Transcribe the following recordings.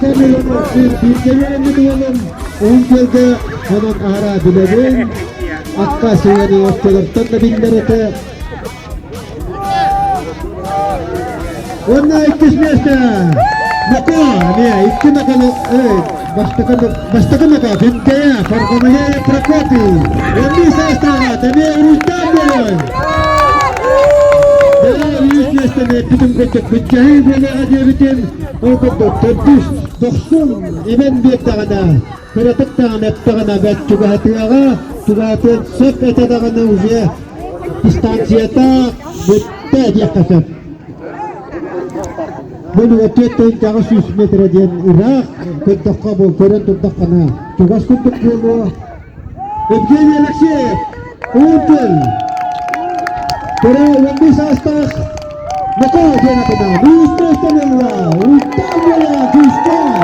Бииргэ үөрэммит уолум Уһун Күөлгэ онон аһара билэбин. Акка сыһыаны оччолортон да биллэр этэ. Уонна иккис миэстэ Мако эмиэ икки маканы бастакы бастакы мака Күндэйэ Фаргамалеев Прокопий 15 саастааҕа эмиэ уруйдаан буолуой Үс миэстэни эппитим курдук бүччэһии буолуоҕа диэбитим ол курдук төрдүс дохсун ибэн биэрдэҕинэ кыратык даҕаны эттэҕинэ бэрт чугаһатыаҕа чугаһатыан сөп этэ даҕаны уже дистанцията бүттэ диэххэ сөп. Бу 4 100 метр диэн ыраах көрдөххө бу көрөн турдаххына чугас курдук буолуо. Евгений Алексеев, Уунтел, Көрө 11 саастаах Мокоо диэн атына үс миэстэни ылла. Уйта буола күүстээх.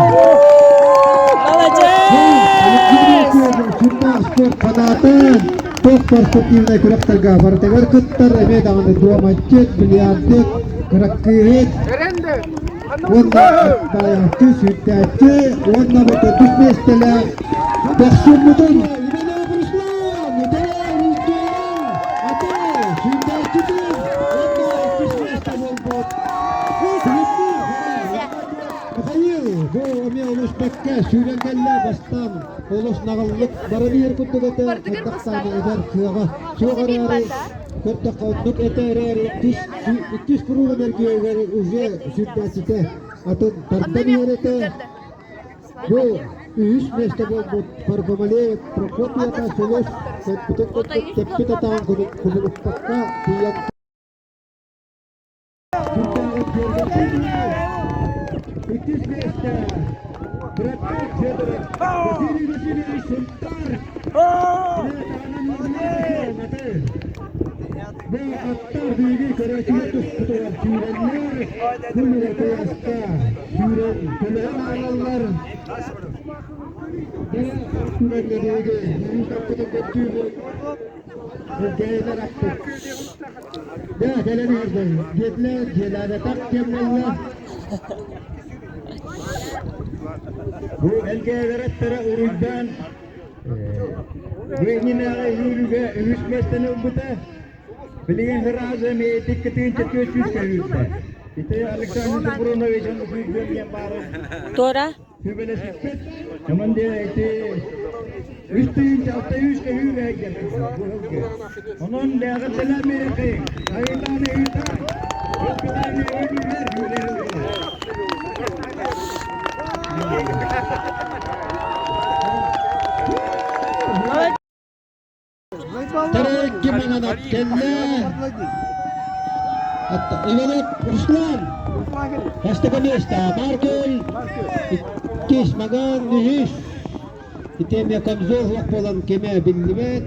Молодец! Сүрдээх спорт фаната, топ спортивнай күрэхтэргэ барытыгар кыттар, эмиэ даҕаны дуоматчыт, бильярдыт, кыраккыыһыт уонна аттаайааччы, сүүрдээччи уонна бу төрдүс миэстэлээх Дохсуммутун Иванов Руслан, Аты, сүүрдээччитин уонна иккис миэстэ буолбут Михаил, бу эмиэ олус бэккэ сүүрэн кэллэ, бастаан олус наҕыллык баран иһэр курдук этэ, хайдах даҕаны эдэр кыаҕа суох эрээри, көрдөххө оннук этэ эрээри, иккис кругун эргииригэр уже сүүрдээччитэ атын тардан иһэр этэ. Бу үһүс миэстэ буолбут Паргомалеев Прокопьева Сулус көппүтүн курдук тэппит атаҕын кубулуппакка тиийэн Иккис миэстэ Браток Федоров Василий Васильевич Сунтар Бу аттар биһиги көрөөччүлэр туспутугар сүүрэллэр, күн куйааска сүүрэн төлөһөн ааҕаллар. Түгэннэ биһиги үһүс аппытын көрдүүбүт. Элгээйилэр аппыт. Дьэ, кэлэн иһэрдэр. Диэтилэр, дьиэлээбэтэх диэн буолла. Бу Элгээйилэр аттара уруйдаан бу иннинээҕи үүрүүгэ үһүс миэстэни ылбыта. Билигин сразу эмиэ 2400 көһүүрдэ. Ити Александр Супрунович диэн баарын Туора? сүбэлэспиппит. Онон диэ ити үс тыһыынча алта үс көһүүр эһэйгэр бу сылгы. Онон лээҕирдэлээмиэхи, айылааны ыытан, өлкөлөөнү өлүүлэр үүнэр ылгылар. Тарекки маҥанат кэллэ. Иванов Руслан. Бастакы миэстэ Маркел. Иккис Маган үһүс. Ити эмиэ комзор суох буолан кимэ биллибэт.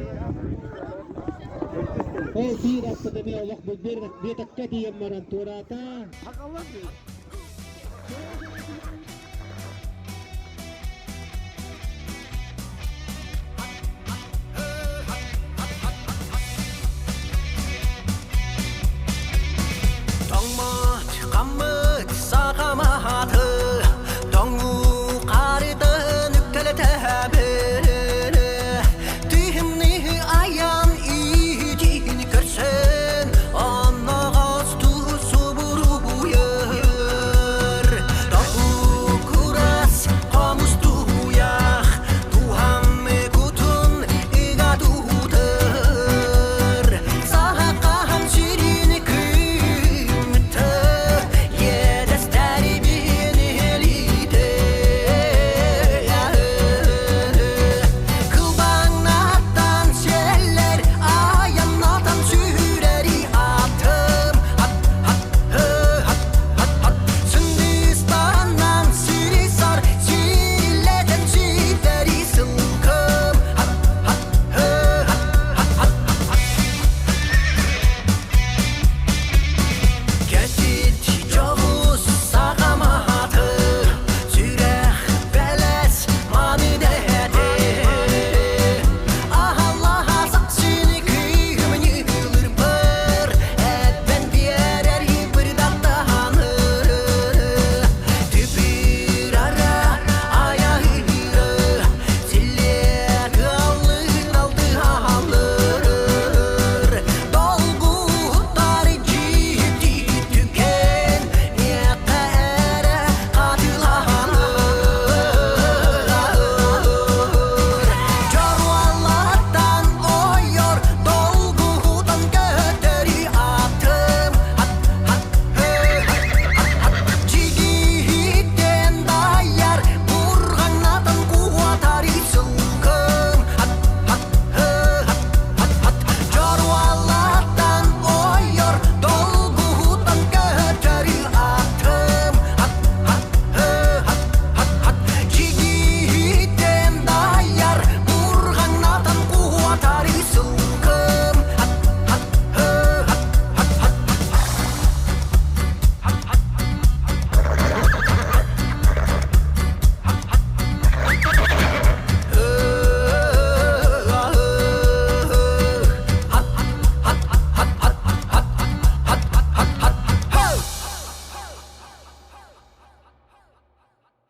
Ол биир аппыт эмиэ олох биэтэккэ тиийэн баран туораата.